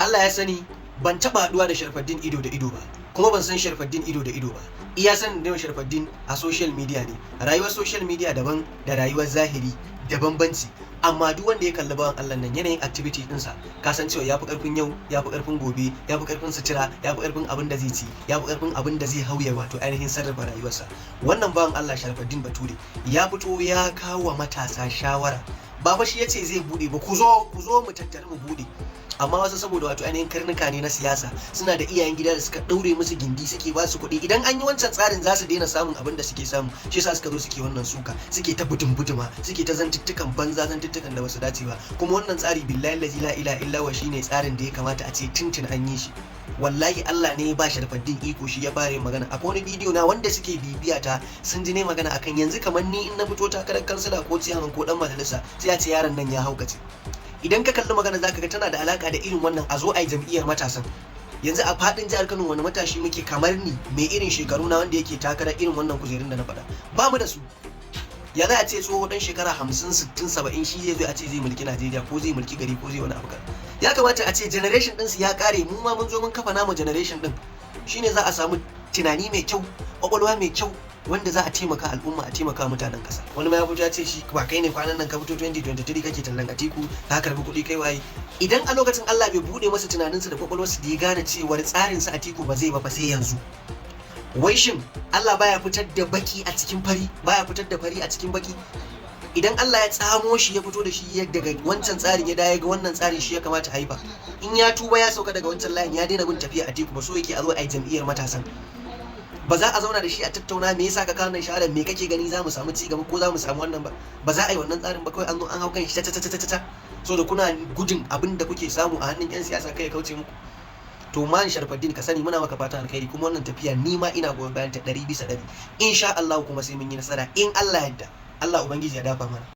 Allah ya sani, ban taba haduwa da Sharfaddin ido da ido ba, kuma ban san Sharfaddin ido da ido ba. Iya sanin da Sharfaddin a social media ne. Rayuwar social media daban da rayuwar zahiri da bambanci, amma duk wanda ya kalli bawan Allah nan, yanayin activity dinsa, ka san cewa ya fi karfin yau, ya fi karfin gobe, ya fi karfin sutura, ya fi karfin abin da zai ci, ya fi karfin abin da zai hauya, wato ainihin sarrafa rayuwarsa. Wannan bawan Allah Sharfaddin Bature ya fito ya kawo matasa shawara. Ba fa shi yace zai bude ba, ku zo, ku zo mu tattare mu bude. Amma wasu, saboda wato ainihin karnuka ne na siyasa, suna da iyayen gida da suka daure musu gindi, suke ba su kuɗi. Idan an yi wancan tsarin, za su daina samun abin da suke samu. Shi yasa suka zo suke wannan suka, suke ta budun buduma, suke ta zantuttukan banza, zantuttukan da basu dace ba. Kuma wannan tsari, billahi la ilaha illa huwa, shine tsarin da ya kamata a ce tuntun an yi shi. Wallahi Allah ne ya ba Sharfaddin iko, shi ya fara yin magana. Akwai wani bidiyo na wanda suke bibiya ta sun ji ne magana akan yanzu kamar ni, in na fito takarar kansila ko ciyaman ko dan majalisa, sai a ce yaron nan ya haukace. Idan ka kalli magana, zaka ga tana da alaka da irin wannan a zo a yi jam'iyyar matasan. Yanzu a fadin jihar Kano, wani matashi muke kamar ni, mai irin shekaru na, wanda yake takarar irin wannan kujerun da na faɗa? Ba mu da su. Ya za a ce tsoho dan shekara 50, 60, 70 shi zai zo a ce zai mulki Najeriya ko zai mulki gari ko zai wani abu? Ya kamata a ce generation ɗinsu ya kare, mu ma mun zo mun kafa namu generation ɗin. Shine za a samu tunani mai kyau, kwakwalwa mai kyau, wanda za a taimaka al'umma, a taimaka mutanen kasa. Wani ma ya fito ya ce shi ba kai ne kwanan nan ka fito 2023 kake tallan Atiku, ka karbi kuɗi, kai waye? Idan a lokacin Allah bai bude masa tunaninsa da kwakwalwarsa da ya gane cewar tsarin sa Atiku ba zai ba fa sai yanzu. Wai shin Allah baya fitar da baki a cikin fari, baya fitar da fari a cikin baki? Idan Allah ya tsamo shi, ya fito da shi daga wancan tsarin, ya dawo ga wannan tsarin shi ya kamata a yi ba, in ya tuba, ya sauka daga wancan layin, ya daina bin tafiya Atiku ba, so yake a zo a yi jam'iyyar matasan, ba za a zauna da shi a tattauna me yasa ka kawo wannan shawarar, me kake gani za mu samu ci gaba ko za mu samu wannan ba? Ba za a yi wannan tsarin ba. Kawai an zo an hau kan shi ta ta ta ta ta, so da kuna gudun abin da kuke samu a hannun yan siyasa kai ya kauce muku. To man Sharfaddin, ka sani muna maka fatan alkhairi, kuma wannan tafiya ni ma ina goyon bayan ta 100%, insha Allah. Kuma sai mun yi nasara in Allah yadda. Allah Ubangiji ya dafa mana.